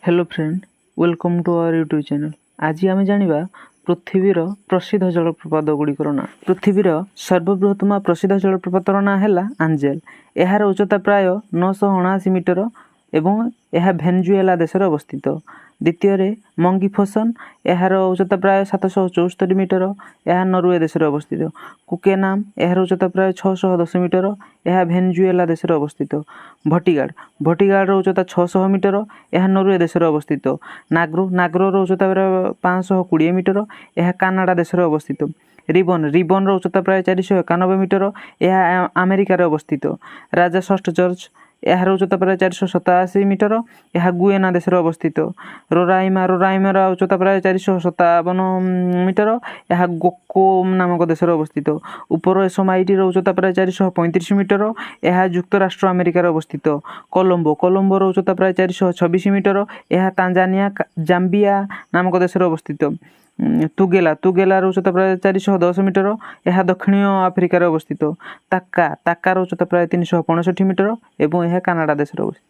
Hello friend, welcome to our YouTube channel. ଆଜି ଆମେ ଜାଣିବା ପୃଥିବୀର ପ୍ରସିଦ୍ଧ ଜଳପ୍ରପାତ ଗୁଡ଼ିକର ନାଁ। ପୃଥିବୀର ସର୍ବବୃହତ୍ତମ ପ୍ରସିଦ୍ଧ ଜଳପ୍ରପାତର ନାଁ ହେଲା ଆଞ୍ଜେଲ। ଏହାର ଉଚ୍ଚତା ପ୍ରାୟ 979 ମିଟର ଏବଂ ଏହା ଭେନଜୁଏଲା ଦେଶରେ ଅବସ୍ଥିତ। ଦ୍ୱିତୀୟରେ ମଙ୍ଗିଫୋସନ୍, ଏହାର ଉଚ୍ଚତା ପ୍ରାୟ 774 ମିଟର, ଏହା ନରୱେ ଦେଶରେ ଅବସ୍ଥିତ। କୁକେନାମ, ଏହାର ଉଚ୍ଚତା ପ୍ରାୟ 610 ମିଟର, ଏହା ଭେନଜୁଏଲା ଦେଶରେ ଅବସ୍ଥିତ। ଭଟିଗାର୍ଡ଼, ଭଟିଗାର୍ଡ଼ର ଉଚ୍ଚତା 600 ମିଟର, ଏହା ନରୱେ ଦେଶରେ ଅବସ୍ଥିତ। ନାଗ୍ରୋ, ନାଗ୍ରୋର ଉଚ୍ଚତା ପ୍ରାୟ 520 ମିଟର, ଏହା କାନାଡ଼ା ଦେଶରେ ଅବସ୍ଥିତ। ରିବନ୍, ରିବନ୍ର ଉଚ୍ଚତା ପ୍ରାୟ 491 ମିଟର, ଏହା ଆମେରିକାରେ ଅବସ୍ଥିତ। ରାଜା ଷଷ୍ଠ ଜର୍ଜ, ଏହାର ଉଚ୍ଚତା ପ୍ରାୟ 487 ମିଟର, ଏହା ଗୁଏନା ଦେଶରେ ଅବସ୍ଥିତ। ରୋରାଇମା, ରୋରାଇମାର ଉଚ୍ଚତା ପ୍ରାୟ 457 ମିଟର, ଏହା ଗୋକୋ ନାମକ ଦେଶରେ ଅବସ୍ଥିତ। ଉପର ଏସୋମାଇଟିର ଉଚ୍ଚତା ପ୍ରାୟ 435 ମିଟର, ଏହା ଯୁକ୍ତରାଷ୍ଟ୍ର ଆମେରିକାରେ ଅବସ୍ଥିତ। କଲମ୍ବୋ, କଲମ୍ବୋର ଉଚ୍ଚତା ପ୍ରାୟ 426 ମିଟର, ଏହା ତାଞ୍ଜାନିଆ ଜାମ୍ବିଆ ନାମକ ଦେଶରେ ଅବସ୍ଥିତ। ତୁଗେଲା, ତୁଗେଲାର ଉଚ୍ଚତା ପ୍ରାୟ 410 ମିଟର, ଏହା ଦକ୍ଷିଣ ଆଫ୍ରିକାରେ ଅବସ୍ଥିତ। ତାକା, ତାକାର ଉଚ୍ଚତା ପ୍ରାୟ 365 ମିଟର ଏବଂ ଏହା କାନାଡ଼ା ଦେଶରେ ଅବସ୍ଥିତ।